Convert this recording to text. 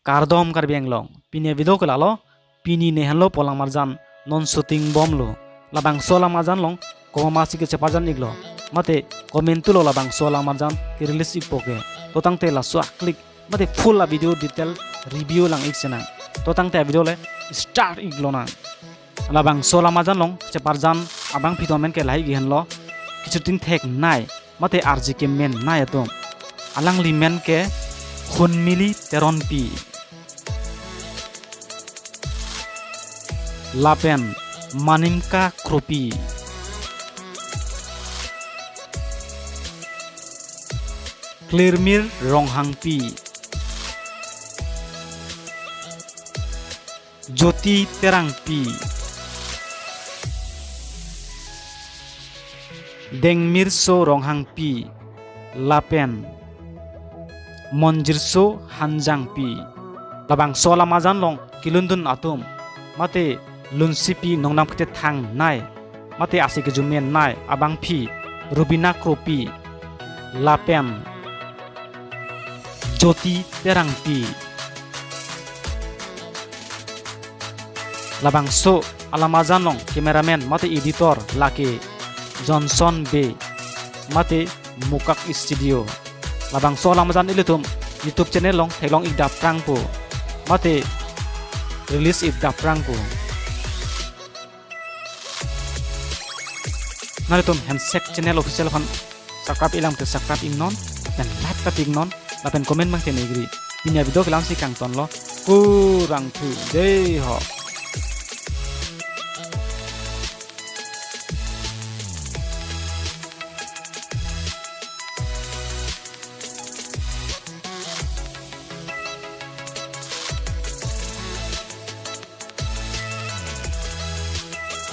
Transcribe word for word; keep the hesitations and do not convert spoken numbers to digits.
Kardom Karbi Anglong, pini avideo ke lalo, pini nehenlo pu alam arjan non shooting bomlo. Labangso alam arjan along komatsi kecheparjan iklo, mate comment thulo labangso alam arjan ke-release ikpo ke. To tangte laso aklik mate full avideo detail review lang ik sinang. To tangte avideo le start iklonang. Labangso alam arjan along cheparjan abangpi atum amen ke lahai henlo, keshooting theknei mate arje kemenei atum. Alangli amen ke Hunmili Teronpi lapen Manimka Kropi, Klirmir Ronghangpi, Jyoti Terangpi, Dengmirso Ronghangpi lapen Monjirso Hanjangpi. Labangso alam arjan along kelundun atum mate lunsipi nongnam kete thangnei mate ase kejumenei abangpi Rubina Kropi lapen Jyoti Terangpi. Labangso alam arjan along cameraman mate editor lake Johnson Bey mate Mukak Studio. Labangso alam arjan ilitum YouTube channel along theklong ik daprangpo mate release ik daprangpo. Nanglitum Handshake Channel Official aphan subscribe ilang te subscribe iknon, lapen like ta pi iknon, lapen comment abang te nigri. Pini avideo ke la-ansi kangtonlo, kurvangthu, jai ho.